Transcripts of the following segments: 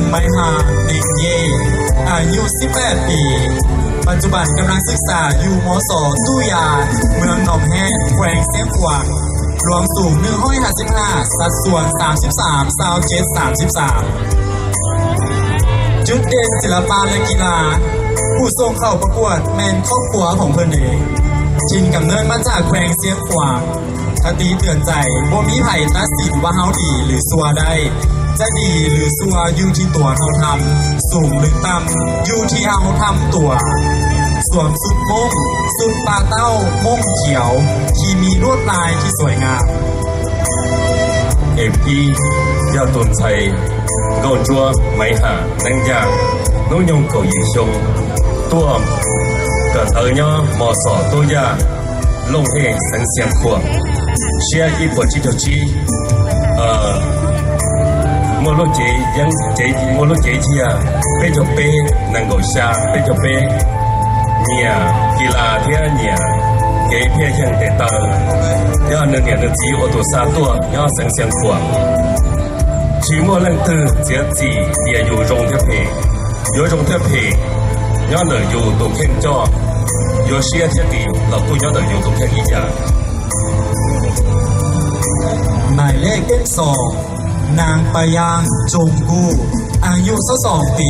ไมฮา เต็งเย่ อายุสิบแปดปี ปัจจุบันกำลังศึกษาอยู่ มศ ตู้ยา เมืองหนองแฮด แขวงเซียงขวาง รวมสูง หนึ่งร้อยห้าสิบห้า สัดส่วน สามสิบสาม ซาวเจ็ด สามสิบสาม จุดเด่นศิลปะและกีฬา ผู้ส่งเข้าประกวดแม่นครอบครัวของเพิ่นเอง ถิ่นกำเนิดมาจากแขวงเซียงขวาง คติเตือนใจ บ่มีไผตัดสินว่าเฮาดีหรือชั่วได้ จะดีหรือชั่วอยู่ที่ตัวเฮาทำ สูงหรือต่ำอยู่ที่เฮาทำตัว สวมชุดม่ง ชุดปาเต้าม่งเขียว ที่มีลวดลายที่สวยงาม Em ib yog tus ntxhais Nkauj Ntsuab Maiv Ham Neeb Yaj, hnub nyoog kaum yim xyoo, tuaj kawm ntawv nyob Mos Xos Tub Yaj, Looj Hej, xeev Xiav Khuam, siab ib puas tsib caug tsib, muaj lub cev yeeb, muaj lub cev yaj peb caug peb, nees nkaum xya, peb caug peb, nyiam kis las thiab nyiam kev phiaj yeeg tes taw. Yog nws niam nws txiv ua tus xa tuaj nyob xeev Xiav Khuam. Tsis muaj leej twg txiav txim tias yus zoo thiab phem, yuav zoo thiab phem nyob ntawm yus tus kheej coj, yuav siab thiab ris los kuj nyob ntawm yus tus kheej ib yam.หมายเลขที่สอง นางปายาง จงกู้ อายุ สิบสอง ปี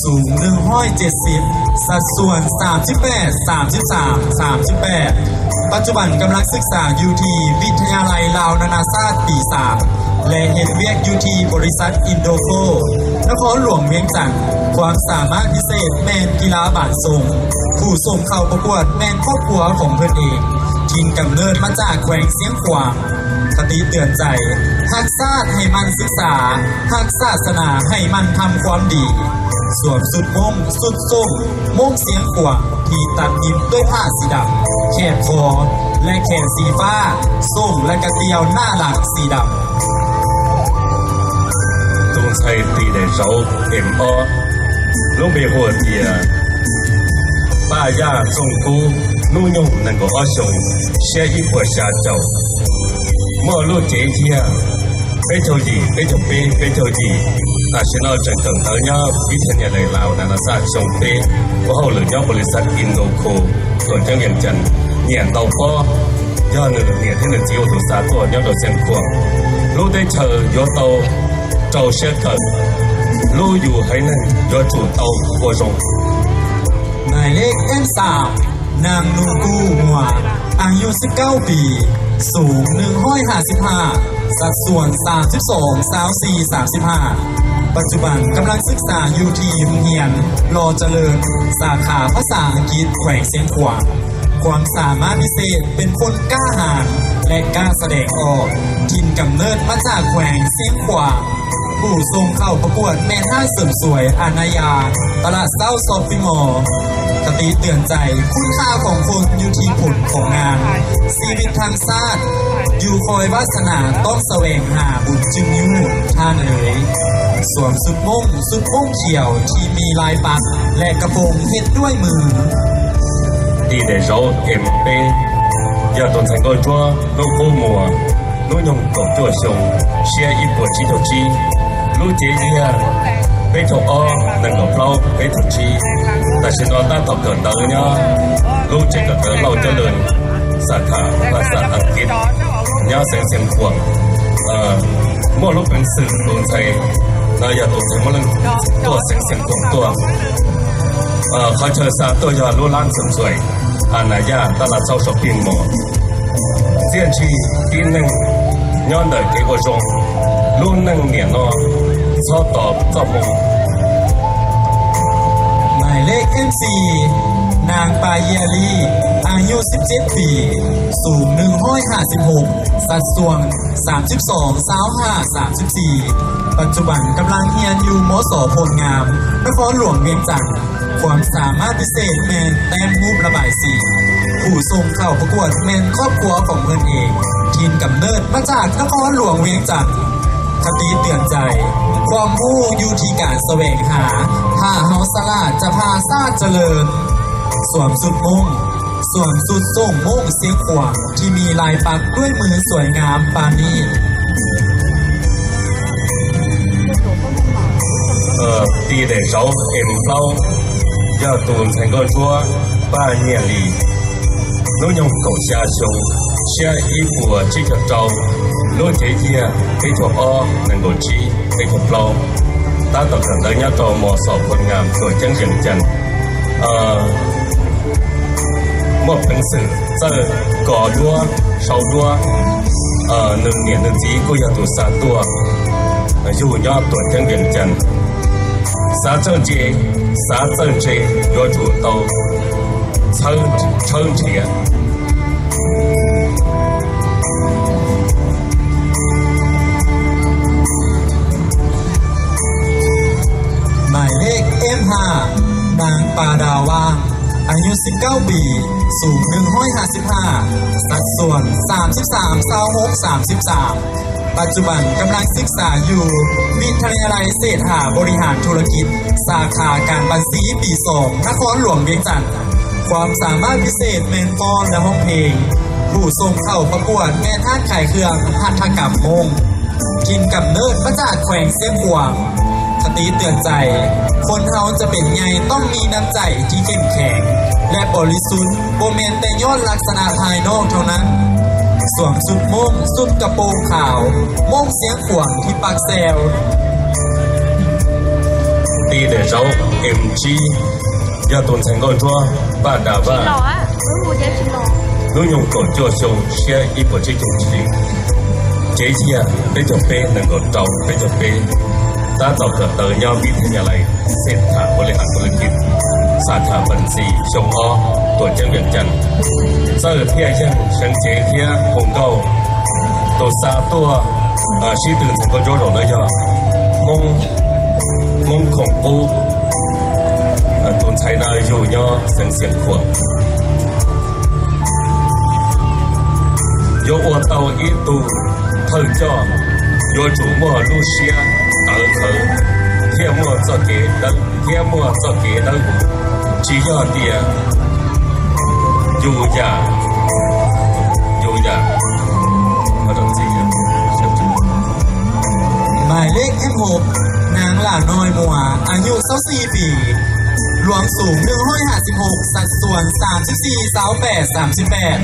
สูง หนึ่งร้อยเจ็ดสิบ สัดส่วน สามสิบแปด สามสิบสาม สามสิบแปด ปัจจุบันกำลังศึกษาอยู่ที่วิทยาลัยลาวนานาชาติปี สาม และเฮ็ดเวียกอยู่ที่บริษัทอินโดโค นครหลวงเวียงจันทน์ ความสามารถพิเศษแม่นกีฬาบาสส่ง ผู้ส่งเข้าประกวดแม่นครอบครัวของเพิ่นเอง ถิ่นกำเนิดมาจากแขวงเซียงขวาง คติเตือนใจ ฮักชาติให้หมั่นศึกษา ฮักศาสนาให้หมั่นทำความดี สวมชุดม่ง ชุดส่ง ม่งเซียงขวาง ที่ตัดเย็บด้วยผ้าสีดำ แขนคอ และแขนสีฟ้า ส่งและกระเตียวหน้าหลังสีดำ Tus ntxhais tis daim zauv em ob, lub npe hu tias Paj Yaj Txooj Kub, hnub nyoog nees nkaum ob xyoos, siab ib puas xya caum, muaj lub cev yaj peb caug yim, peb caug peb, peb caug yim. Tam sim no tseem kawm ntawv nyob vib thaj nyas lais Laus Nas Nas Xaj xyoo peb, ua hauj lwm nyob npaus lis xaj Indo Kho, tuam ceeb Vias Cas, nyiam ntaus pob. Yog nws niam thiab nws txiv ua tus xa tuaj nyob rau Xeev Khuam. Lub teb chaws yuav tau rau siab kawm, lub yus haiv neeg yuav tsum tau ua zoo. หมายเลขที่ สาม นาง นูกู่ มัว อายุ สิบเก้า ปี สูง หนึ่งร้อยห้าสิบห้า สัดส่วน สามสิบสอง ซาวสี่ สามสิบห้า ปัจจุบันกำลังศึกษาอยู่ที่โรงเรียนรอเจริญ สาขาภาษาอังกฤษ แขวงเชียงขวาง ความสามารถพิเศษเป็นคนกล้าหาญและกล้าแสดงออก ถิ่นกำเนิดมาจากแขวงเชียงขวาง ผู้ส่งเข้าประกวดแม่นห้างเสริมสวยอาณายา ตลาดเช้าช้อปปิ้งมอลล์ คติเตือนใจ คุณค่าของคนอยู่ที่ผลของงาน ชีวิตทั้งชาติ อยู่คอยวาสนาต้องแสวงหาบุญจึงอยู่ ท่านเอ๋ย สวมชุดม่ง ชุดม่งเขียวที่มีลายปัก และกระโปรงเฮ็ดด้วยมือ Tis daim zauv em peb, yog tus ntxhais Nkauj Ntsuab, lub qub muag, hnub nyoog kaum cuaj xyoo, siab ib puas tsib caug tsib, lub cev yaj peb caug ob, nees nkaum plaub, peb caug tsib. Tam sim no tab tom kawm ntawv nyob lub tsev kawm ntawv Lauj Cab Lwm, xa kham phas xas Askiv, nyob xeev Xeev Khuam. Muaj lub peev xwm tus ntxhais no yog tus ntxhais muaj leej tuaj xeev Xeev Khuam tuaj. Qhov chaw xa tuaj yog lub lab ntxwm ntxuais, a na yaj tab laj txaub saum pij mos. Txiaj ntsig tib neeg nyob ntawm kev ua zoo, lub neej niam no txhob tos txoj hmoo. หมายเลขที่ สี่ นาง ปาเยียลี่ อายุ สิบเจ็ด ปี สูง หนึ่งร้อยห้าสิบหก สัดส่วน สามสิบสอง ซาวห้า สามสิบสี่ ปัจจุบันกำลังเรียนอยู่ มศ โพธิ์งาม นครหลวงเวียงจันทน์ ความสามารถพิเศษแม่นแต้มรูประบายสี ผู้ส่งเข้าประกวดแม่นครอบครัวของเพิ่นเอง ถิ่นกำเนิดมาจากนครหลวงเวียงจันทน์ คติเตือนใจ ความรู้อยู่ที่การแสวงหา ถ้าเฮาฉลาดจะพาชาติเจริญ สวมชุดม่ง สวมชุดส่งม่งเชียงขวางที่มีลายปักด้วยมือสวยงามปราณีต Ti daim zauv M plaub yog tus ntxhais nkauj ntsuab Paj Nyiaj Lis, hnub nyoog kaum xya xyoo, siab ib puas tsib caug rau, lub cev yog peb caug ob nees nkaum tsib peb caug plaub, tab tom kawm ntawv nyob rau mos xom Phoos Ngas, tuam ceeb Vees Cas, muaj peev xwm txawj kos duab, sau duab. Nws niam nws txiv kuj yog tus xa tuaj, yug nyob tuam ceeb Vees Cas. Xav txawj ntse, xav txawj ntse yuav tsum tau txhawb, txhawb nrhiav. Hmais lej M ha, Nang Pa Da Vaj, a nyuj xib kaub pis, xum nwj hoib ha xib ha, xav xuas xaam xib xaam, xau hub xaam xib xaam. ปัจจุบันกำลังศึกษาอยู่วิทยาลัยเศรษฐาบริหารธุรกิจ สาขาการบัญชีปีสอง นครหลวงเวียงจันทน์ ความสามารถพิเศษแมนฟ้อนและร้องเพลง ผู้ส่งเข้าประกวดแม่ท่านขายเครื่องหัตถกรรมมงถิ่นกำเนิดมาจากแขวงเชียงขวาง คติเตือนใจ คนเฮาจะเป็นใหญ่ต้องมีน้ำใจที่เข้มแข็ง และบริสุทธิ์ บ่แม่นแต่ย้อนลักษณะภายนอกเท่านั้น สวมชุดม่ง ชุดกระโปรงขาว ม่งเชียงขวางที่ปากแซว Ti daim zauv M tsib yog tus ntxhais nkauj ntsuab Paj Da Vaj, hnub nyoog kaum cuaj xyoo, siab ib puas tsib caug tsib, cev yog peb caug peb nees nkaum rau peb caug peb, tab tom kawm ntawv nyob vib thab nyas lais xej tham ua li has ua li kis, xa tham pees txi xyoo ob, tuam ceeb Vees Cas, txawj thiaj yeeg seev cev thiab hu nkauj. Tus xa tuaj sib tw ntxhais nkauj ntsuab zaum no yog Hmoob, Hmoob Khoom Qub. Tus ntxhais no yug nyob xeev Xiav Khuam. Yuav ua tau ib tug thawj coj, yuav tsum muaj lub siab tawv qhawv thiab muaj txoj kev dawb, thiab muaj txoj kev dawb huv. Tsis yog tias yus yam, yus yam. Hmais lej M hub, Nang Lam Noi Muas, a nyuj xab xis pis, luam xum nwj hoib ha xib hub, xav xuas xaam xib xis, xau pem xaam xib pem,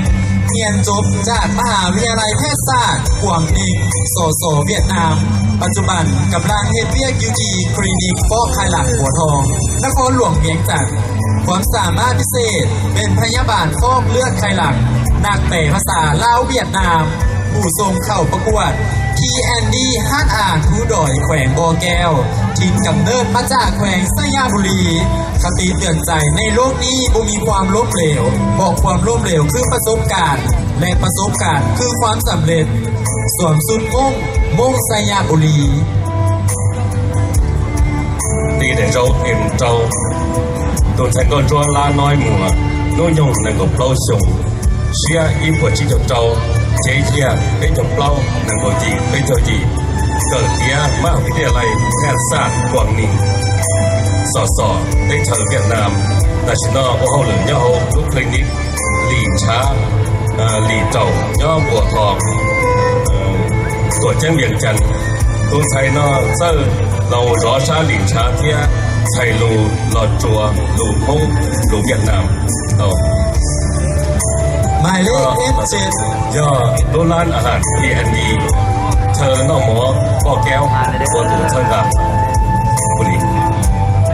niam cov jam mham vij ya lais phej xaj Kuam Nees, xov xov Viaj Nam, ปัจจุบันกำลังเฮ็ดเวียกอยู่ที่คลินิกฟอกไข่หลังบัวทอง นครหลวงเวียงจันทน์ ความสามารถพิเศษ เป็นพยาบาลฟอกเลือดไข่หลัง นักแปลภาษาลาวเวียดนาม ผู้ส่งเข้าประกวด ทีแอนดี ฮาดอ่านภูดอย แขวงบ่อแก้ว ถิ่นกำเนิดมาจากแขวงไชยบุรี คติเตือนใจในโลกนี้บ่มีความล้มเหลว เพราะความล้มเหลวคือประสบการณ์ และประสบการณ์คือความสำเร็จ สวมชุดม่ง ม่งไชยบุรี Ti daim zauv M rau, tus ntxhais nkauj ntsuab Lab Noib Muas, hnub nyoog nees nkaum plaub xyoo, siab ib puas tsib caug rau, cev yog peb caug plaub nees nkaum yim peb caug yim, kawm tiav mab hauv vij ya lais phej xaj Kuam Nees, xov xov teb chaws Viaj Nam. Tam sim no ua hauj lwm nyob hauv lub clinic Lim Ntshav, Lim Raum nyob Npuas Thos, tuam ceeb Vias Cas. Tus ntxhais no txawj los zov sab Lim Ntshav thiab txhais lus Los Tsuas, lus Hmoob, lus Viaj Nam tau. Hmais lej M tsib, yog lub lab has T and D, chaw noj mov Poj Keub, ua tus txhawb nqa.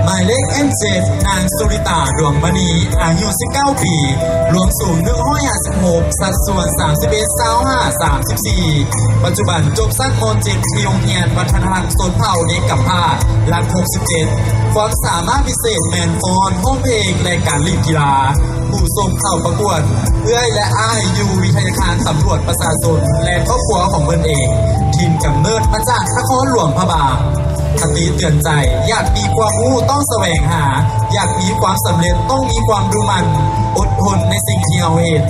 Hmais lej M tsib, Nang Su Li Tas Duam Ma Nis, a nyuj xib kaub pis, luam xum nwj hoib ha xib hub, xav xuas xaam xib peb, xau ha xaam xib xis, ปัจจุบันจบชั้น ม.เจ็ด ที่โรงเรียนวัฒนธรรมชนเผ่าเอกภาพ หลัก หกสิบเจ็ด ความสามารถพิเศษแมนฟ้อน ร้องเพลง และการเล่นกีฬา ผู้ส่งเข้าประกวด เอื้อยและอ้ายอยู่วิทยาคารตำรวจประชาชน และครอบครัวของเพิ่นเอง ถิ่นกำเนิดมาจากนครหลวงพระบาง คติเตือนใจ อยากมีความรู้ต้องแสวงหา อยากมีความสำเร็จต้องมีความดูหมั่น อดทนในสิ่งที่เฮาเฮ็ด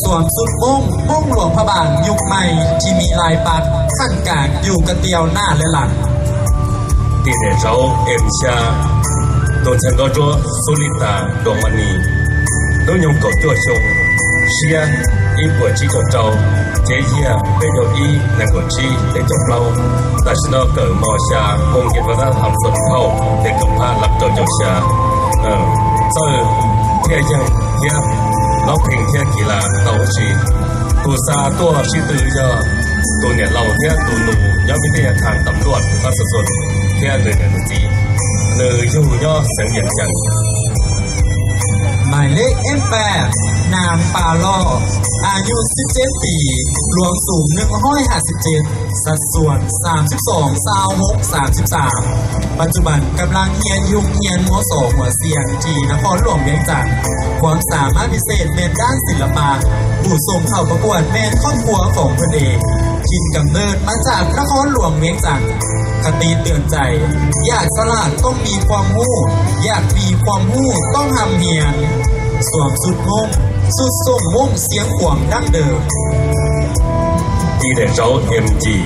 สวมชุดม่ง ม่งหลวงพระบางยุคใหม่ที่มีลายปักษณ์ขั้นกลางอยู่กระเตียวหน้าและหลัง Ti daim zauv M xya, tus ntxhais nkauj ntsuab Su Li Tas Duam Ma Nis, hnub nyoog kaum cuaj xyoo, siab ib puas tsib caug rau, cev yiag peb caug ib, nees nkaum tsib, peb caug plaub. Tam sim no kawm mos xya, hoo yej vaj dab ham xom phauj, tes kaum phab lab rau caum xya. Txawj phiaj yeeg thiab, loob pheej thiab kis las tau huv si. Tus xa tuaj sib tw yog tus niam laus thiab tus nus nyob vib teb nyob thaj tam luaj tus pab xov xo thiab nws niam nws txiv, nws yug nyob xeev Yees Cas. Maj lej ib pab, naj Pas Loj, a nyuj sib teb pim, luam xum nwj hoib has sib teb, xav xuam xaam sib xoom xav hob xaam sib xaam. Pas tsuj pam kam laj hiam yug hiam mov xom huam xiam kis nab khob luam Viaj Txam. Khuam xam mab pis xej mej dab xis las pas, pum xoom khauv pab kuam mej khob khuav foom phooj ev, kis kam nwj mab txaj nab khob luam Viaj Txam. Kha tis twm txais, yaj xa laj tooj mim khuam huj, yaj mim khuam huj tooj ham hiam. Xuam xum mooj, xum xoom mooj xiav khuam dab ntawm. Tis daim zauv em cim,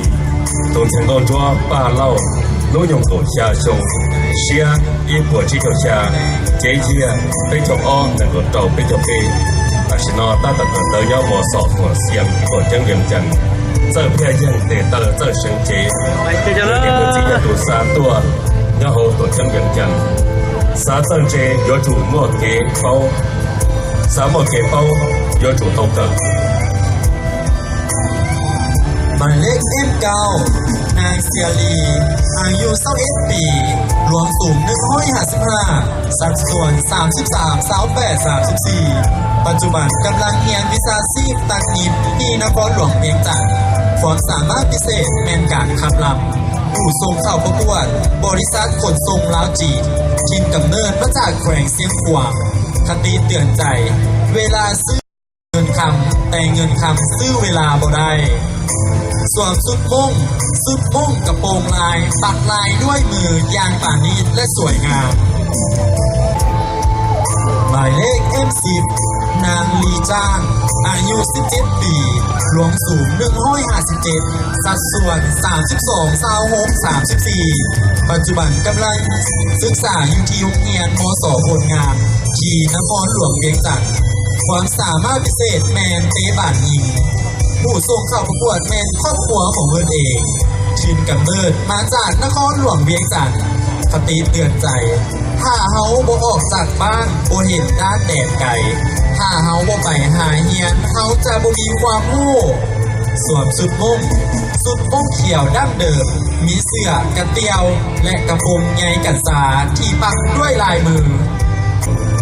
tus ntxhais nkauj ntsuab Paj Lauj, hnub nyoog kaum xya xyoo, siab ib puas tsib caug xya, cev yiag peb caug ob, nees nkaum rau peb caug peb. Tam sim no tab tom kawm ntawv nyob mos xom huam xiam tuam ceeb Viaj Cas, txawj phiaj yeeg tes taw txawj seev cev, tus niam tus txiv yog tus xa tuaj nyob hauv tuam ceeb Viaj Cas. Xav txawj ntse yuav tsum muaj kev paub, xav muaj kev paub yuav tsum tau kawm. Maj lej ib kauj, naj Xia Lis, a nyuj xaub ib pim, luam xum nwj hoib has sib haj, xav xuam xaam sib xaam xav peb xaam sib xis. Pas tsuj pam kam laj hiam vij xa xib tag nim kis nab khob luam Viaj Txam. Khuam xam mab pis xej mej kam khab lam, pum xoom khauv pab kuam, npau li xav khoom xoom lav tsim, kis kam nwj mab txaj khuees xiav khuam. Kha tis twm txais, vej laj xwb เงินคำ แต่เงินคำซื้อเวลาบ่ได้ ส่วนชุดม่ง ชุดม่งกระโปรงลาย ปักลายด้วยมือยางปาณีตและสวยงาม หมายเลขเอ็มสิบ นางลีจ้าง อายุสิบเจ็ดปี หลวงสูงหนึ่งร้อยห้าสิบเจ็ด สัดส่วนสามสิบสองซาวหกสามสิบสี่ ปัจจุบันกำลังศึกษาอยู่ที่โรงเรียน มส โพลงาม ที่นครหลวงเวียงจันทน์ ความสามารถพิเศษแมนเตะบาสยิง ผู้ส่งเข้าประกวดแมนครอบครัวของเพิ่นเอง ถิ่นกำเนิดมาจากนครหลวงเวียงจันทน์ คติเตือนใจ ถ้าเฮาบ่ออกจากบ้าน บ่เห็นด้านแดนไกล ถ้าเฮาบ่ไปหาเฮียน เฮาจะบ่มีความรู้ สวมชุดม่ง ชุดม่งเขียวดั้งเดิม มีเสื้อกระเตียว และกระโปรงใยกัญชาที่ปักด้วยลายมือ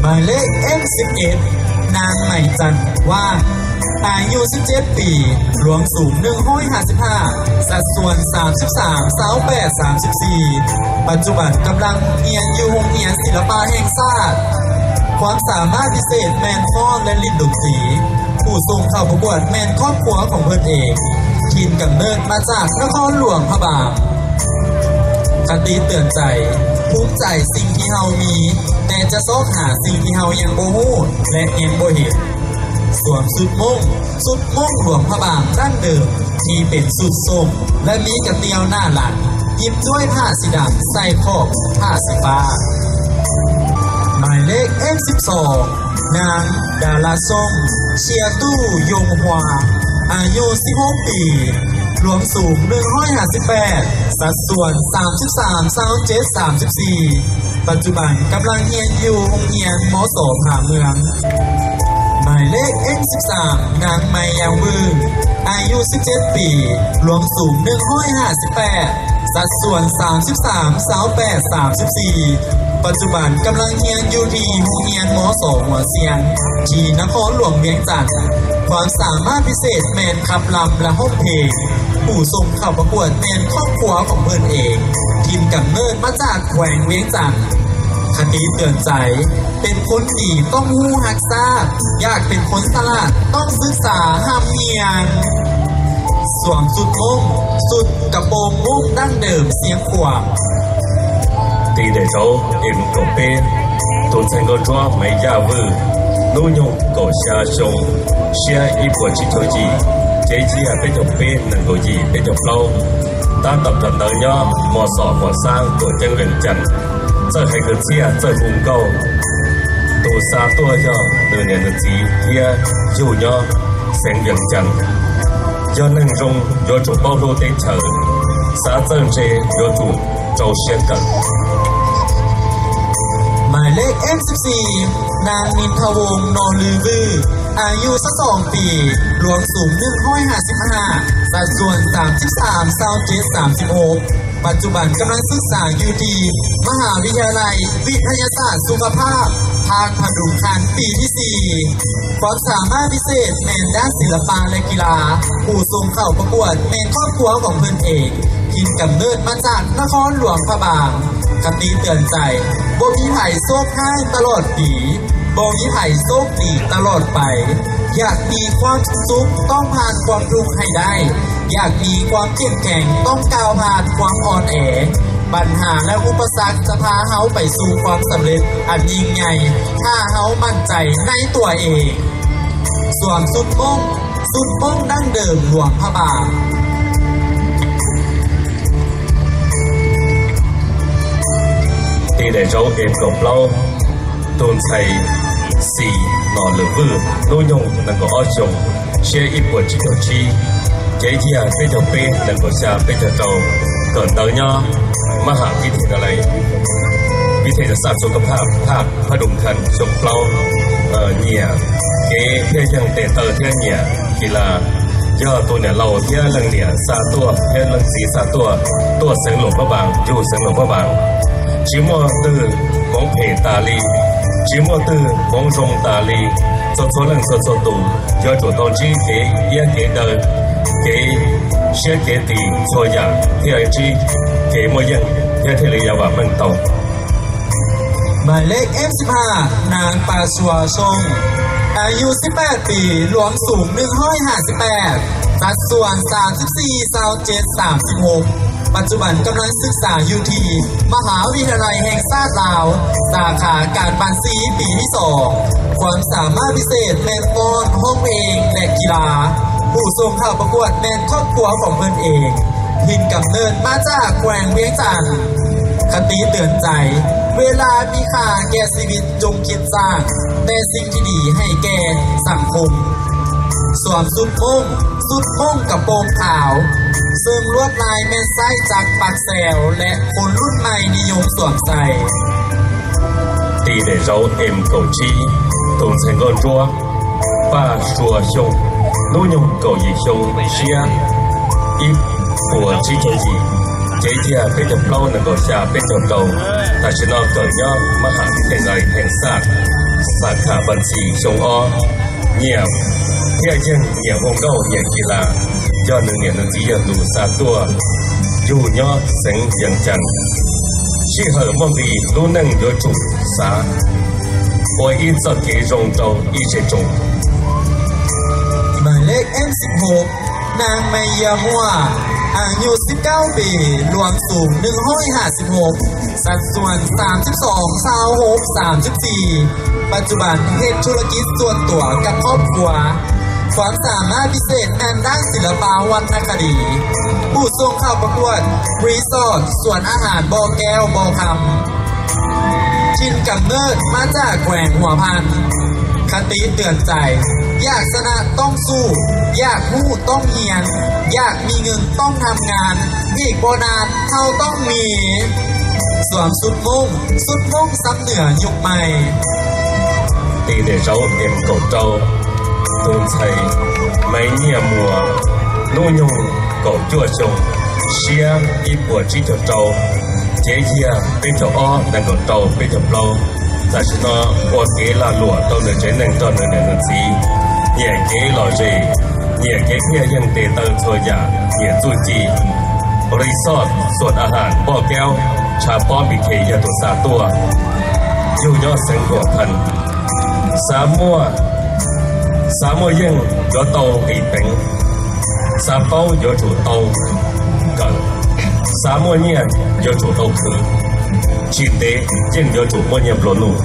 หมายเลข เอ็มสิบเอ็ด นางไหมจันทร์ ว่าง อายุ สิบเจ็ด ปี หลวงสูง หนึ่งร้อยห้าสิบห้า สัดส่วน สามสิบสามซาวแปดสามสิบสี่ ปัจจุบันกำลังเรียนอยู่โรงเรียนศิลปะแห่งชาติ ความสามารถพิเศษแมนฟ้อนและเล่นดนตรี ผู้ส่งเข้าประกวดแมนครอบครัวของเพิ่นเอง ถิ่นกำเนิดมาจากนครหลวงพระบาง คติเตือนใจ ภูมิใจสิ่งที่เฮามี แต่จะซอกหาสิ่งที่เฮายังบ่ฮู้และยังบ่เห็น สวมชุดม่ง ชุดม่งหลวงพระบางดั้งเดิม ที่เป็นชุดส้ม และมีกระเตียวหน้าหลัง หยิบด้วยผ้าสีดำ ใส่ขอบผ้าสีฟ้า หมายเลข เอ็มสิบสอง นางดาราส้ม เชียร์ตู้ยงฮวา อายุ สิบหก ปี หลวงสูง หนึ่งร้อยห้าสิบแปด สัดส่วน สามสิบสามซาวเจ็ดสามสิบสี่ ปัจจุบันกำลังเรียนอยู่โรงเรียน มส ผาเมือง หมายเลข เอ็มสิบสาม นางไมยังวื่น อายุ สิบเจ็ด ปี หลวงสูง หนึ่งร้อยห้าสิบแปด สัดส่วน สามสิบสามซาวแปดสามสิบสี่ ปัจจุบันกำลังเรียนอยู่ที่โรงเรียน มส หัวเซียน ที่นครหลวงเวียงจันทน์ ความสามารถพิเศษแมนขับลำและฮ้องเพลง ผู้ส่งเข้าประกวดแมนครอบครัวของเพิ่นเอง ถิ่นกำเนิดมาจากแขวงเวียงจันทน์ คติเตือนใจ เป็นคนดีต้องฮู้ฮักษา อยากเป็นคนฉลาดต้องศึกษาร่ำเรียน สวมชุดม่ง ชุดกระโปรงม่งดั้งเดิมเสียงขวาง Tis daim zauv em kaum peb, tus ntxhais nkauj ntsuab Maiv Yaj Vwj, hnub nyoog kaum xya xyoo, siab ib puas tsib caug yim, cev yam peb caug peb, nees nkaum yim, peb caug plaub. Tab tom kawm ntawv nyob mos xom Huam Xab, tuam ceeb Vees Cas, txawj hais kwv txhiaj, txawj hu nkauj. Tus xa tuaj yog nws niam nws txiv thiab yug nyob xeev Yees Cas. Yog neeg zoo yuav tsum paub hlub teb chaws, xav txawj ntse yuav tsum rau siab kawm. หมายเลข เอ็มสิบสี่ นาง นินทวงศ์ นอลือวื่อ อายุ สิบสอง ปี หลวงสูง หนึ่งร้อยห้าสิบห้า สัดส่วน สามสิบสาม ซาวเจ็ด สามสิบหก ปัจจุบันกำลังศึกษาอยู่ที่มหาวิทยาลัยวิทยาศาสตร์สุขภาพ ภาคผดุงครรภ์ ปีที่ สี่ ความสามารถพิเศษแมนด้านศิลปะและกีฬา ผู้ส่งเข้าประกวดแมนครอบครัวของเพิ่นเอง ถิ่นกำเนิดมาจากนครหลวงพระบาง คติเตือนใจ บ่มีไผโชคร้ายตลอดปี บ่มีไผโชคดีตลอดไป อยากมีความสุขต้องผ่านความทุกข์ให้ได้ อยากมีความเข้มแข็งต้องก้าวผ่านความอ่อนแอ ปัญหาและอุปสรรคจะพาเฮาไปสู่ความสำเร็จอันยิ่งใหญ่ ถ้าเฮามั่นใจในตัวเอง สวมชุดม่ง ชุดม่งดั้งเดิมหลวงพระบาง Ti daim zauv em kaum plaub, tus ntxhais Xis Nom Lwm Vwj, hnub nyoog nees nkaum ob xyoos, siab ib puas tsib caug tsib, cev yag peb caug peb, nees nkaum xya peb caug rau, kawm ntawv nyob mab ham vib thej da lais, vib thej da xaj xu kab phaj phaj phab dum khan xyoo plaub, nyiam kev phiaj yeeg tes taw thiab nyiam kis las. Yog tus niam laus thiab leej niam xa tuaj thiab leej txiv xa tuaj, tuaj xeev Luam Phab Npaas, yug xeev Luam Phab Npaas. Tsis muaj twg hmoov phem tas li, tsis muaj twg hmoov zoo tas li. Txhua txhua leej txhua txhua tus yuav tsum tau ntsib kev iab kev daw, kev siab kev tis txhua yam thiaj ntsib kev muaj yeej thiab thiaj li yuav vam meej tau. หมายเลข เอ็มสิบห้า นาง ปาชัว ชง อายุ สิบแปด ปี หลวงสูง หนึ่งร้อยห้าสิบแปด สัดส่วน สามสิบสี่ ซาวเจ็ด สามสิบหก ปัจจุบันกำลังศึกษาอยู่ที่มหาวิทยาลัยแห่งชาติลาว สาขาการบัญชี ปีที่สอง ความสามารถพิเศษแม่นฟ้อน ร้องเพลง และกีฬา ผู้ส่งเข้าประกวดแม่นครอบครัวของเพิ่นเอง ถิ่นกำเนิดมาจากแขวงเวียงจันทน์ คติเตือนใจ เวลามีค่าแก่ชีวิต จงคิดสร้างแต่สิ่งที่ดีให้แก่สังคม สวมชุดม่ง ชุดม่งกระโปรงขาว ซึ่งลวดลายแม่นไส้จากปักแซว และคนรุ่นใหม่นิยมสวมใส่ Ti daim zauv em kaum tsib, tus ntxhais nkauj ntsuab Paj Sua Xyooj, hnub nyoog kaum yim xyoo, siab ib puas tsib caug yim, cev yag peb caug plaub nees nkaum xya peb caug rau, tam sim no kawm nyob mab ham vib thej da lais heem xaj, xav kham npas ntxis xyoo ob. Nyiam thiaj yeej, nyiam ua nkauj, nyiam kis las, yog nws niam nws txiv yawg tus xa tuaj yug nyob xeev Yees Cas. Sij hawm muaj nqis, lub neej yuav tsum xav ua ib txoj kev zoo rau ib zej tsoom. หมายเลข เอ็มสิบหก นาง ไมเยียมั่ว อายุ สิบเก้า ปี หลวงสูง หนึ่งร้อยห้าสิบหก สัดส่วน สามสิบสอง ซาวหก สามสิบสี่ ปัจจุบันเฮ็ดธุรกิจส่วนตัวกับครอบครัว ความสามารถพิเศษแม่นด้านศิลปะวรรณคดี ผู้ส่งเข้าประกวดรีสอร์ทสวนอาหารบ่อแก้วบ่อคำ ถิ่นกำเนิดมาจากแขวงหัวพัน คติเตือนใจ อยากชนะต้องสู้ อยากรู้ต้องเฮียน อยากมีเงินต้องทำงาน อีกบ่นานเฮาต้องมี สวมชุดม่ง ชุดม่งซ้ำเหนือยุคใหม่ Ti daim zauv em kaum rau, tus ntxhais Maiv Nyiaj Muas, hnub nyoog kaum cuaj xyoo, siab ib puas tsib caug rau, cev yag peb caug ob nees nkaum rau peb caug plaub. Tam sim no ua kev lag luam rau nws tsev neeg, rau nws niam nws txiv, nyiam kev lom zem, nyiam kev thiaj yeej tes taw txhua yam, nyiam txuj ci. Resort Xuan Ahas Npoj Kaub, tshav pob Npis Khes yog tus xa tuaj, yug nyob xeev Huam Phan. Xav muaj, xav muaj yeej yuav tau nqis peev, xav paub yuav tsum tau kawm, xav muaj nyiaj yuav tsum tau khwv, tsis ntev yeej yuav tsum muaj nyiaj nplua nuj.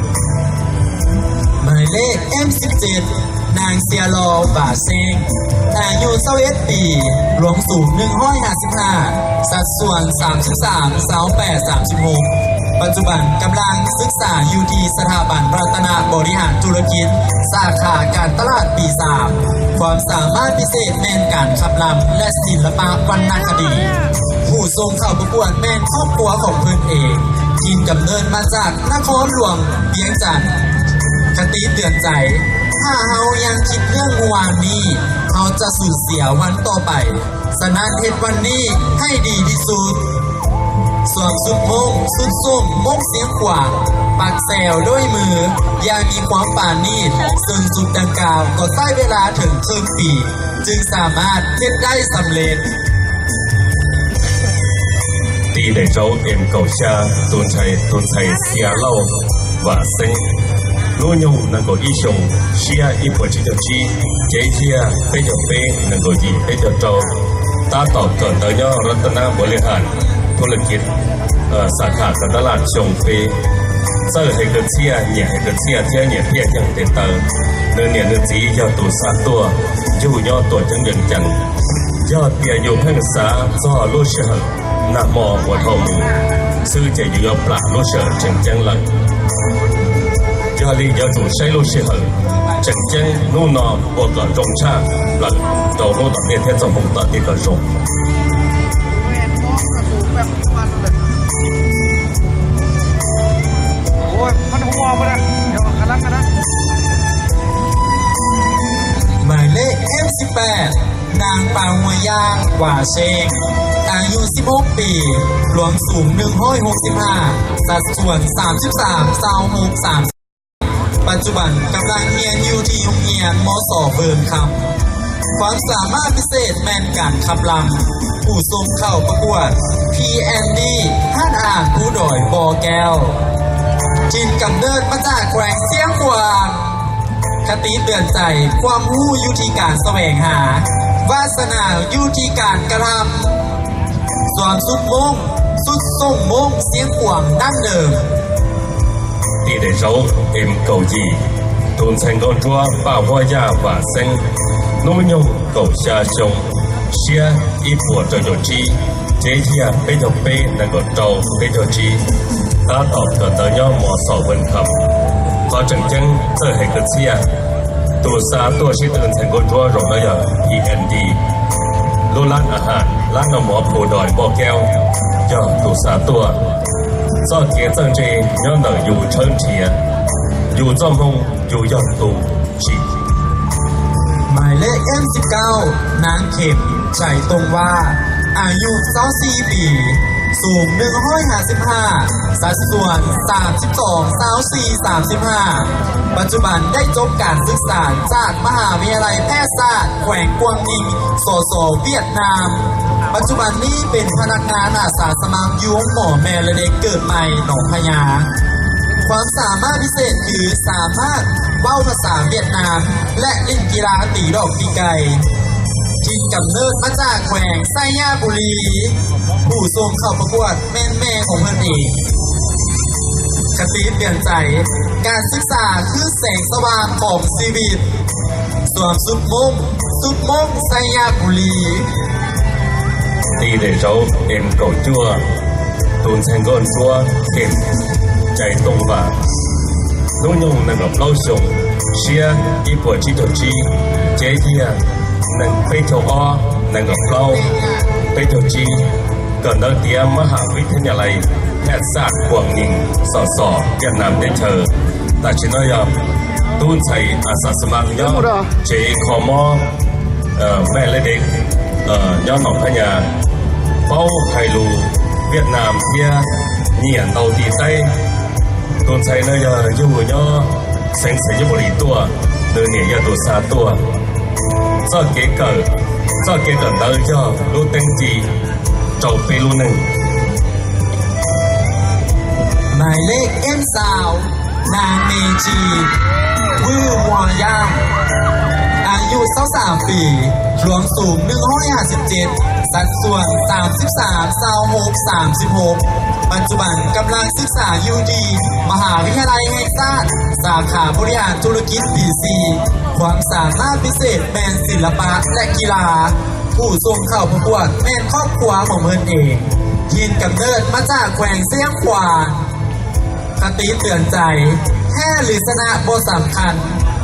หมายเลข เอ็มสิบเจ็ด นาง เซียลอ บ่าเซ้ง อายุ ซาวเอ็ด ปี หลวงสูง หนึ่งร้อยห้าสิบห้า สัดส่วน สามสิบสาม ซาวแปด สามสิบหก ปัจจุบันกำลังศึกษาอยู่ที่สถาบันรัตนบริหารธุรกิจ สาขาการตลาดปีสาม ความสามารถพิเศษแม่นการขับลำและศิลปะวรรณคดี ผู้ส่งเข้าประกวดแม่นครอบครัวของเพิ่นเอง ถิ่นกำเนิดมาจากนครหลวงเวียงจันทน์ คติเตือนใจ ถ้าเฮายังคิดเรื่องเมื่อวานนี้ เฮาจะสูญเสียวันต่อไป ฉะนั้นเฮ็ดวันนี้ให้ดีที่สุด สวมชุดม่ง ชุดส้ม ม่งเสียงขวาง ปักแซวด้วยมือ อย่างมีความปราณีต ซึ่งชุดดังกล่าวก็ใช้เวลาถึงครึ่งปี จึงสามารถเฮ็ดได้สำเร็จ Ti daim zauv M kaum xya, tus ntxhais, tus ntxhais Xia Lauj Vam Xeeb, hnub nyoog nees nkaum ib xyoo, siab ib puas tsib caug tsib, cev yaj peb caug peb, nees nkaum yim peb caug rau, tab tom kawm ntawv nyob Ratanabolihan Thulakit, xav kham kawm tab laj xyoo peb, txawj hais kwv txhiaj, nyiam hais kwv txhiaj thiab nyiam phiaj yeej tes taw. Nws niam nws txiv yog tus xa tuaj, yug nyob Tuam Ceeb Vees Cas. Yog tias yus pheej xav txog lub sij hawm nag hmo uas dhau mus xwb ces yus yuav plam lub sij hawm tseem ceeb lawm. Yog li yuav tsum saib lub sij hawm tseem ceeb hnub no ua kom zoo tshaj plaws rau hnub tom ntej thiab txoj hmoo tom ntej kom zoo. Hmais lej M siv pem, นาง Paj Hua Yaj Vam Xeeb, อายุสิบหกปี หลวงสูงหนึ่งร้อยหกสิบห้า สัดส่วนสามสิบสาม ซาวหก สาม ปัจจุบันกำลังเรียนอยู่ที่โรงเรียน มศ เวิร์นคำ ความสามารถพิเศษแม่นการขับลำ ผู้ส่งเข้าประกวด พีเอ็นดี ท่านอาหารภูดอยบ่อแก้ว ถิ่นกำเนิดมาจากแขวงเชียงขวาง คติเตือนใจ ความรู้อยู่ที่การแสวงหา วาสนาอยู่ที่การกระทำ สวมชุดม่ง ชุดส้มม่ง เชียงขวาง ดั้งเดิม Ti daim zauv M kaum yim, tus ntxhais nkauj ntsuab Paj Huab Yaj Vam Xeeb, hnub nyoog kaum xya xyoo, siab ib puas rau caum tsib, cev yaj peb caug peb, nees nkaum rau peb caug tsib, tab tom kawm ntawv nyob mos xom Vees Kham. Qhov tseem ceeb txawj hais kwv txhiaj. Tus xa tuaj sib tw ntxhais nkauj ntsuab zaum no yog P N D, lub lab a has, lab noj mov Phu Doi Npoj Kaub, yog tus xa tuaj. Txoj kev txawj ntse nyob ntawm yus tshawb nrhiav, yus txoj hmoo yus yog tus tsim หมายเลข Mสิบเก้า นาง เข็ม ชัยตรงวาด อายุซาวสี่ปี สูง หนึ่งร้อยห้าสิบห้า สัดส่วน สามสิบสอง ซาวสี่ สามสิบห้า ปัจจุบันได้จบการศึกษาจากมหาวิทยาลัยแพทยศาสตร์แขวงกวางนิง สส เวียดนาม ปัจจุบันนี้เป็นพนักงานอาสาสมัครอยู่โรงหมอแม่และเด็กเกิดใหม่หนองพญา ความสามารถพิเศษคือสามารถเว้าภาษาเวียดนาม และเล่นกีฬาตีดอกปีไก่ ถิ่นกำเนิดมาจากแขวงไชยบุรี ผู้ส่งเข้าประกวดแม่นแม่ของเพิ่นเอง คติเตือนใจ การศึกษาคือแสงสว่างของชีวิต สวมชุดม่ง ชุดม่งไชยบุรี Ti daim zauv M kaum cuaj, tus ntxhais nkauj ntsuab Khem Cais Tooj Vam, hnub nyoog nees nkaum plaub xyoo, siab ib puas tsib caug tsib, cev yaj nees peb caug ob, nees nkaum plaub, peb caug tsib, kawm ntawv tiav mab ham vib theb nyas lais Hej Xaj Kuam Nees Xos Xos Viaj Nam teb chaws. Tam sim no yog tub ntxhais a xav xav mas nyob tsev kho mob Mej Lej Dev nyob Noom Phab Nyas, paub hais lus Viaj Nam thiab nyiam ntaus tis taib. Tus ntxhais no yog yug nyob xeev Xais Nyeb Pum Lis tuaj, nws niam yog tus xa tuaj. Txoj kev kawm, txoj kev kawm ntawv yog lub teeb ci rau peb lub neej. หมายเลข Mซาว นาง เมธี วื้อมัวย่าง อายุซาวสามปี หลวงสูง หนึ่งร้อยห้าสิบเจ็ด สัดส่วน สามสิบสาม ซาวหก สามสิบหก ปัจจุบันกำลังศึกษาอยู่ที่มหาวิทยาลัยแห่งชาติ สาขาบริหารธุรกิจปีสี่ ความสามารถพิเศษแมนศิลปะและกีฬา ผู้ส่งเข้าประกวดแมนครอบครัวของเพิ่นเอง ถิ่นกำเนิดมาจากแขวงเชียงขวาง ราตรีเตือนใจ ห้า หรือชนะบ่สำคัญ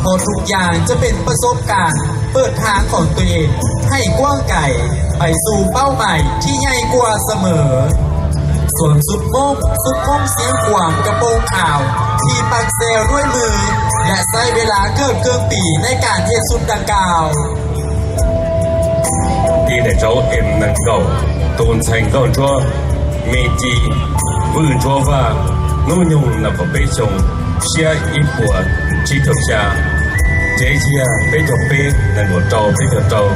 เพราะทุกอย่างจะเป็นประสบการณ์ เปิดทางของตัวเอง ให้กว้างไกล ไปสู่เป้าหมายที่ใหญ่กว่าเสมอ สวมชุดม่ง ชุดม่งสีขวางกระโปรงขาว ที่ปักแซวด้วยมือ และใช้เวลาเกือบครึ่งปีในการเฮ็ดชุดดังกล่าว Ti daim tsawv em nees nkaum, tus ntxhais nkauj ntsuab me ci, vwj ntsuab vaj, hnub nyoog nees nkaum peb xyoo, siab ib puas tsib caug xya, tsev yog peb caug peb, nees nkaum rau peb caug rau,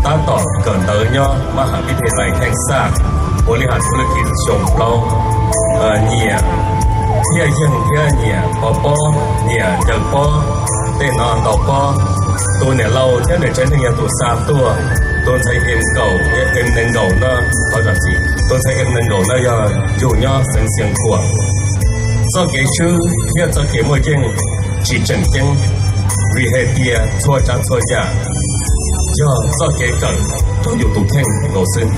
tab tom kawm ntawv nyob mab ham vib thij lais Heej Xaj, ua li has thub laj kis xyoo plaub, nyiam thiab yeej thiab nyiam pov pob, nyiam ncaws pob, tej no ntaus pob. Tus niam laus thiab nws tsev neeg yog tus xa tuaj. Tus ntxhais em nkaum, em nees nkaum no, qhov zam txim, tus ntxhais em nees nkaum no yog yug nyob xeev Xiav Khuam. Txoj kev swb thiab txoj kev muaj yeej tsis tseem ceeb, vim hais tias txhua tsav txhua yam yog txoj kev kawm rau yus tus kheej nkaus xwb.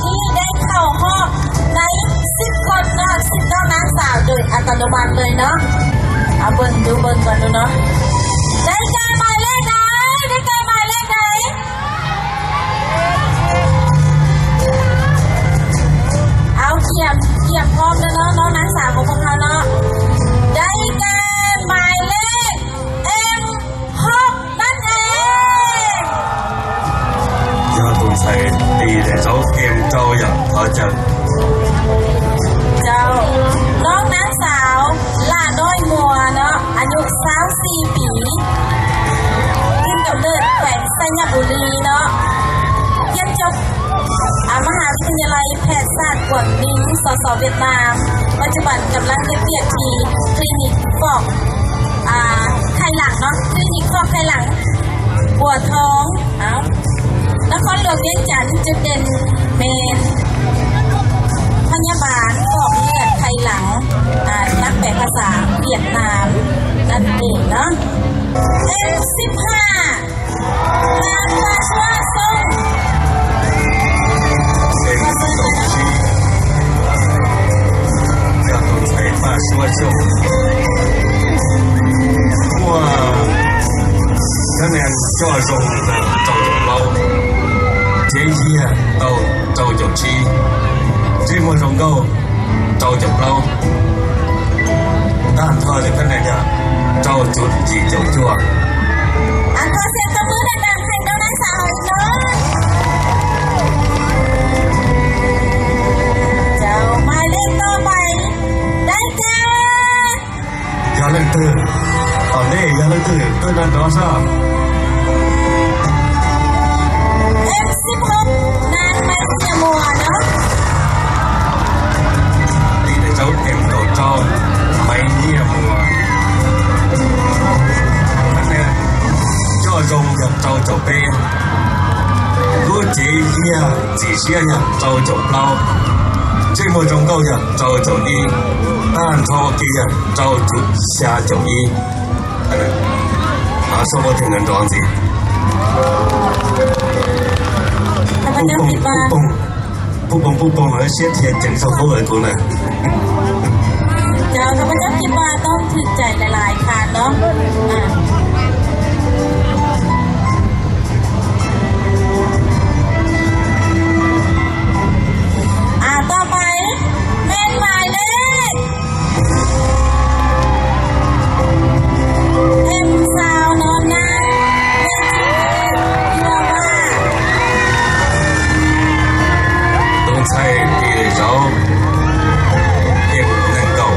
Thi đai khảo họp, đai xếp con, xếp con nán xảo đuổi à, toàn đồ bàn đời nó. À, bừng, đu bừng còn đu nó. Đai cai mài lê đai, đai cai mài lê đai. Áo kiểm, kiểm con nó, nó, nó nán xảo của con nó. Đai cai mài lê em họp. Yog tus ntxhais ti daim tsawv em rau yom, thov caw. Rau, noj nab xav lam noj muas no, a nyuj xav xi piv, tim cov lwm khuem xai nyam ua li no, thiab cov มหาวิทยาลัยแพทยศาสตร์ Quảng Ninh สส Việt Nam, ปัจจุบันกำลังเฮ็ดเวียกที่ clinic ฟอก อ่า ไข่หลังเนาะ clinic ฟอกไข่หลัง ปวดท้อง เอ้า นครหลวงเวียงจันทน์ จุดเด่นเมน พยาบาลฟอกเลือดไข่หลัง อ่า นักแปลภาษาเวียดนามนั่นเองเนาะ เอ็มสิบห้า Paj Suav Xyooj. Em Xyooj Xi, yog tus ntxhais Paj Suav Xyooj. Zoo rau caum plaub, Tsev Yiag tau rau caum tsib, Ntsej Muag Zoo Nkauj rau caum plaub, tag nrho cov kab nees yog rau caum yim caum cuaj. Yog leej twg, tom ntej yog leej twg tuaj nrov nrov soj? Tim daim zaub Em kaum rau, Maiv Nyiaj Muas. Coj Zoo yog rau caum peb, lub Tsev Yiag txim siab yog rau caum plaub, Ntsej Muag Zoo Nkauj yog rau caum ib, tag nrho ua ke yog rau caum xya caum ib. Soj muaj theej nrov ntxiv. Puj poog puj poog, puj poog puj poog, siab dhia ceev zog kuv lawv kuv na. Cov thawj pab cov thib pab tau thwm cais lais lais thav no. Tom pais, men mais lej, em xaus no na, men tsis yog vaj. Tus ntxhais tim daim zaub em nees nkaum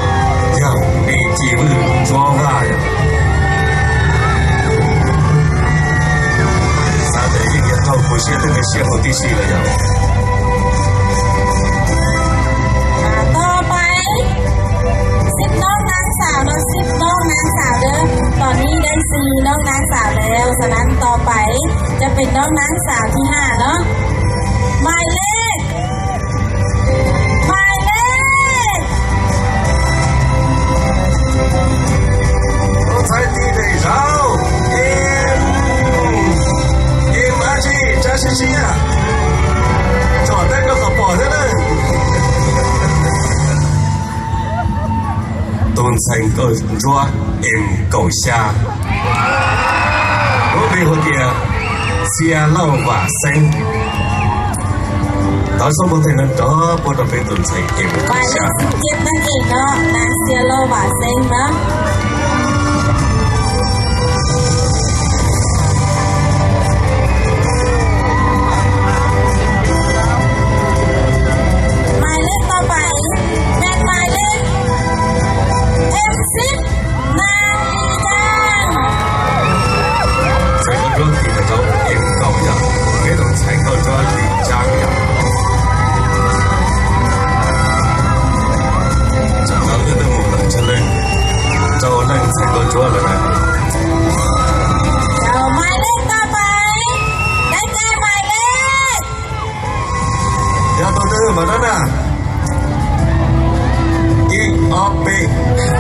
yog me Ci Vwj Ntsuab Vaj yom. Xav tias yeej yuav raug kuv siab tej me siab huv tib si lawm yom. Tom pais, sib noob naav xaus no, sib noob naav xaus dawb, tom nib dawb si noob naav xaus lawm, xav naav tom pais, cov pem noob naav xaus thib haj no. Mais lej, mais lej. Tus ntxhais tim daim zaub em, em dab tsi, tsa siab siab, tsom dab koj qhov pom thiab na. Tus ntxhais nkauj ntsuab em kaum xya, lub npe hu tias Xia Lauj Vam Xeeb. Thov soj npuab tes nrov puab rau peb tus ntxhais em kaum xya. Mais lej tom pais, men mais lej em xib, Nas Lis Tsaab. Ntxhais nkauj ntsuab tim daim zaub em kaum yog peb tus ntxhais nkauj ntsuab Lis Tsaab yom. Tsam no wb twb mus lawm tsawg leej, rau leej ntxhais nkauj ntsuab lawm na. Mais lej tom pais, dai tes mais lej. Yog tus twg mas no na? Ib ob peb, yog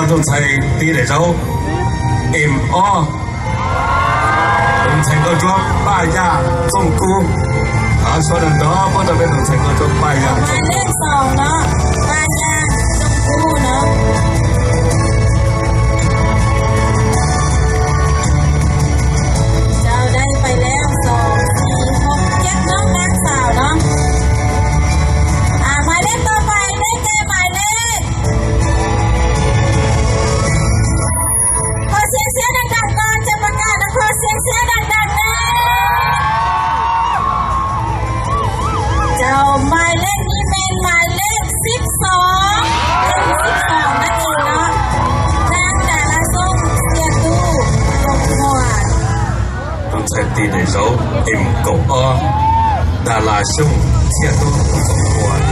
tus ntxhais tim daim zaub em ob, tus ntxhais nkauj ntsuab Paj Yaj Txooj Kub. Thov soj nrov puab rau peb tus ntxhais nkauj ntsuab Paj Yaj Txooj Kub. Kho siab siab dam dam ko, cov pas kam no kho siab siab dam dam na. Cov mais lej ni, men mais lej xib xoo, xib xoo na es no, Dab Las Xyooj Txhiaj Tub, Txooj Muas. Tus ntxhais tim daim zaub em kaum ob, Dab Las Xyooj Txhiaj Tub, Txooj Muas.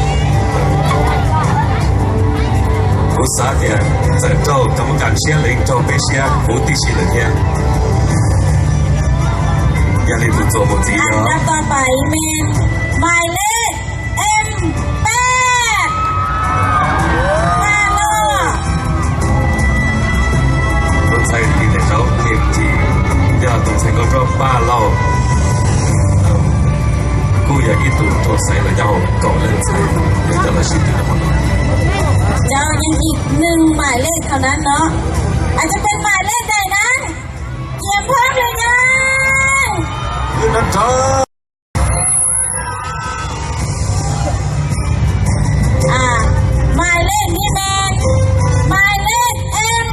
Kuv xav tias txawm raug cov muab kam siab lawv raug peb siab huv tib si lawm thiab. Yog li tus txuas mus ntxiv yog mais lej em peb, Paj Lauj. Tus ntxhais tim daim zaub em tsis, yog tus ntxhais nkauj ntsuab Paj Lauj, kuj yog ib tug tuag xaiv los nyob hauv kaum leej ntxhais, yog coj los sib tw rau hmo no. Cov yeej ib neeg mais lej thaum nan no. จะเป็นหมายเลขใดนั้น เตรียมพร้อมหรือยัง อ่า หมายเลขนี้เป็นหมายเลข เอ็ม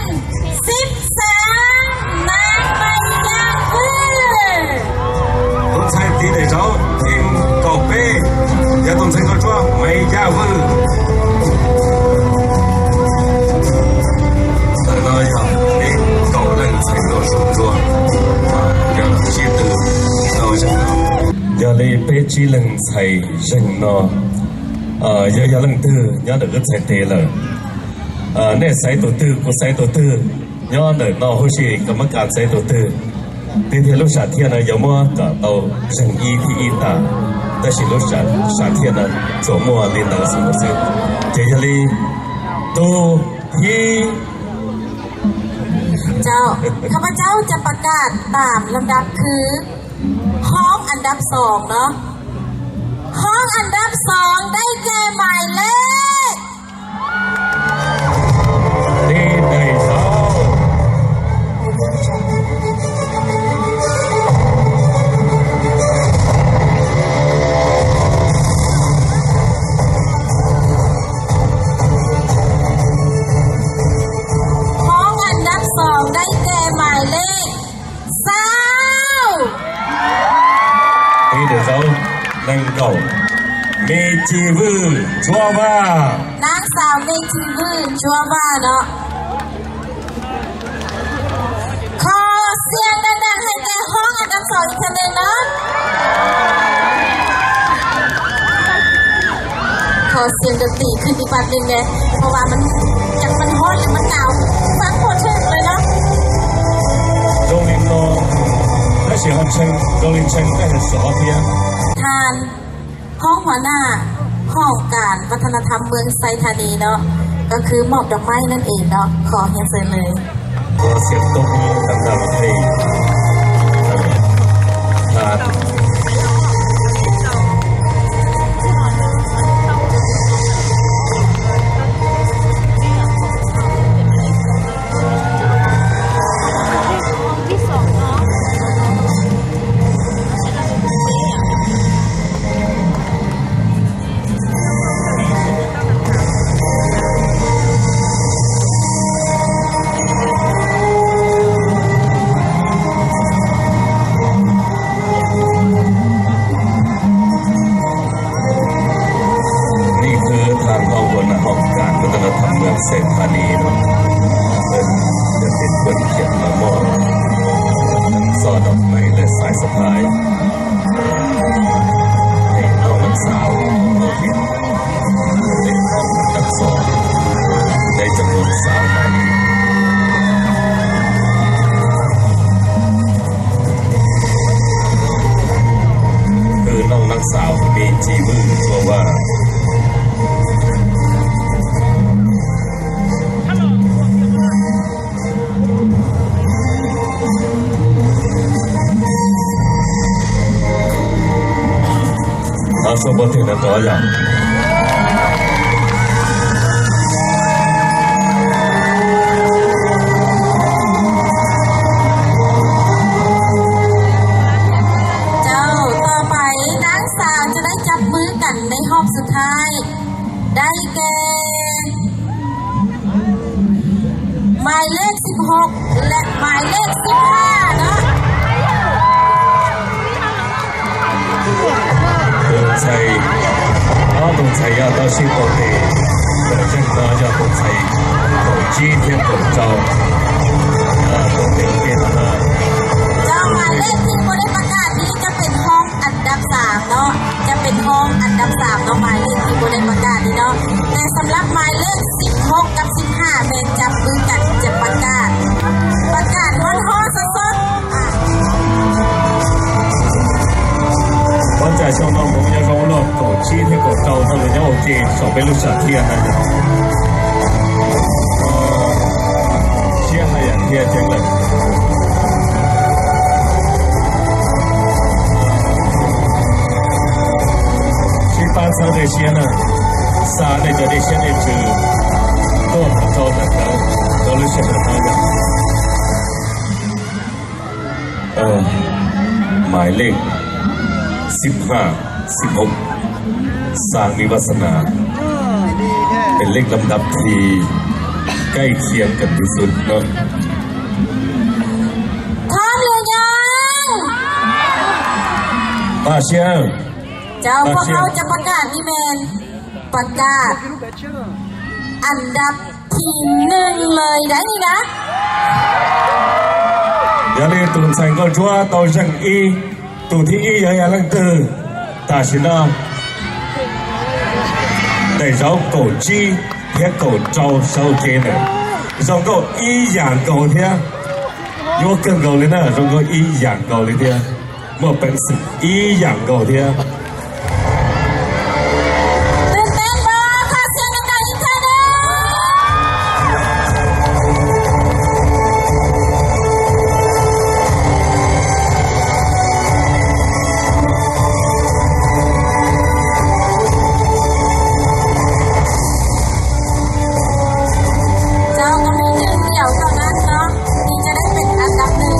สิบสาม นางใบหญ้าเวอร์ Tus ntxhais tiv daim zauv, ib kaum peb, yog tus ntxhais nkauj tsuab Maiv Yaj Vwj. Ntawm no yog peb kaum leej ntxhais nkauj su ntsuag, yog tsib tw no zeeg no. Yog li peb tsib leeg ntxhais zeeg no, yog, yog leej twg nyob ntawm wb txhais tes lawm, nej xaiv tus twg, kuv xaiv tus twg, nyob ntawm no huv si koj muab kam xaiv tus twg, twg thiaj lub sam thiaj no yuav muab kom tau zeeg ib thib ib tas, tab sis lub sam thiaj no tsuas muaj li ntawd xwb. Ces yog li tus thib เจ้า ข้าพเจ้าจะประกาศตามลำดับคือ ห้องอันดับสองเนาะ ห้องอันดับสองได้แก่หมายเลข Tiv daim zauv. Hoob andab xoom dai ke mais lej xaus. Tiv daim zauv, neeg nkaum, Me Ci Vwj Ntsuab Vaj. Nab xaus Me Ci Vwj Ntsuab Vaj no. Kho xias dab dab hais tias hoob andab xoom ib txhia neeg no. Kho xias dab tim khwj ib pab neeg ne, เพราะว่ามัน จักมันฮ้อนหรือมันหนาว ฟังโคตรเชิงเลยเนาะ Zoo li no, tab sis ho tshee, zoo li tshee tab sis sov thiab. Than ห้องหัวหน้าห้องการวัฒนธรรมเมืองไซธานีเนาะ ก็คือมอบดอกไม้นั่นเองเนาะ ขอเรียนเชิญเลย Xiam tub tam tam hei. Ni khwv tham hau kuas nam hom kar kuv tau tham mus xeem tha ni, tiv kuj khiav mas moj, txo dau mais lawm xaiv xab phais, hej noj nab xaus, tab xov, dej cov nab xaus. Hwj noj nab xaus Me Ci Vwj Ntsuab Vaj. Tau sua puag twg no rov yom. Cau, ต่อไป นางสาวจะได้จับมือกันในรอบสุดท้าย ได้แก่ หมายเลข สิบหก และ หมายเลข สิบห้า เนาะ Tus ntxhais, ob tug ntxhais yog tau sib tau tes, ntawm zeeg no yog tus ntxhais kaum tsib thiab kaum rau, tus tes tiag no. Trong หมายเลขที่โบได้ประกาศนี้ จะเป็นห้องอันดับสามเนาะ จะเป็นห้องอันดับสามเนาะ หมายเลขที่โบได้ประกาศนี้เนาะ แต่สำหรับหมายเลข สิบหก กับ สิบห้า แม่นจับมือกันจะประกาศ ประกาศฮ้อนๆ สดๆ อ่ะ Ua cas xyoo no mus nyob zoo luaj kaum tsib thiab kaum rau no lawv nyob ua ke saum peb lub sam thiaj na. Siab haj yam dhia ceev lawm. Sib pab txhawb dej siab na, xa nej cov dej siab dej ntsws tuaj mus rau ntawm nkawd rau lub sij hawm no yom. Ơ,หมายเลขสิบห้า สิบหก สร้างนิวัฒนา เป็นเลขลำดับที่ใกล้เคียงกันที่สุดเนาะ พร้อมหรือยัง ป้าเชียง เจ้า ป้า พวก เชียง เราจะประกาศนี่เป็นประกาศอันดับที่หนึ่งเลยได้นี่นะ Yog li tus ntxhais nkauj ntsuab tau zeem ib, tus thib ib yog yog leej twg? Tam sim no daim zauv kaum tsib thiab kaum rau saum ke ntawm, zoo nkauj ib yam nkaus thiab. Nyuaj kawg nkaus li na, zoo nkauj ib yam nkaus li thiab, muaj peev xwm ib yam nkaus thiab.เจ้ากำลังดึงเดี่ยวเท่านั้นเนาะ ที่จะได้เป็นอันดับหนึ่ง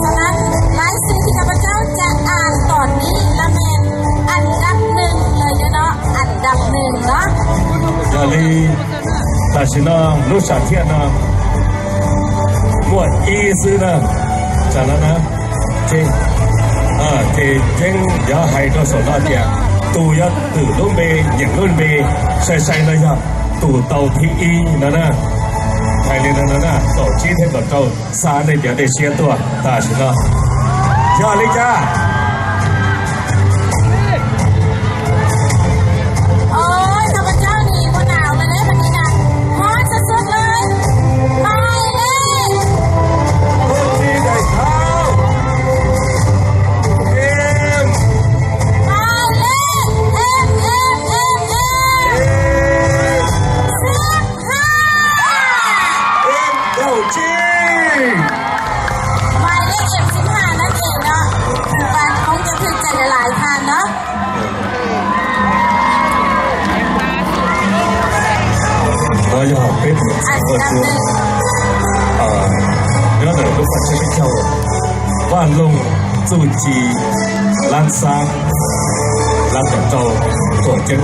ฉะนั้นรายชื่อที่ข้าพเจ้าจะอ่านต่อนี้และเป็นอันดับหนึ่งเลยเนาะ อันดับหนึ่งเนาะ Yog li tam sim no lub sam thiaj no muaj ib xwb na, tam no na, ces, ces yeej yuav hais rau saum no tias tus yuav twm lub npe, nyeem lub npe sai sai no yog tus tau thib ib no na. Hais li no no na, kaum tsib thiab kaum rau, xa nej cov dej siab tuaj tam sim no. Yog li cas? โอ้ย ข้าพเจ้านี่บ่หนาวเลยเด้ วันนี้นะ ร้อนสุดๆเลย หมายเลข หมายเลข เอ็ม เอ็ม เอ็ม เอ็ม สิบห้า เอ็ม เก้าสิบห้า หมายเลข เอ็ม สิบห้า นั่นเองเนาะ ถือว่าคงจะถูกใจหลายๆท่านเนาะ Qhov no yog peb tus ntxhais nkauj ntsuab nyob ntawm lub vaj tsib teb chaws Vaj Loog Txuj Ci, lab xab, lab kaum rau, tuam ceeb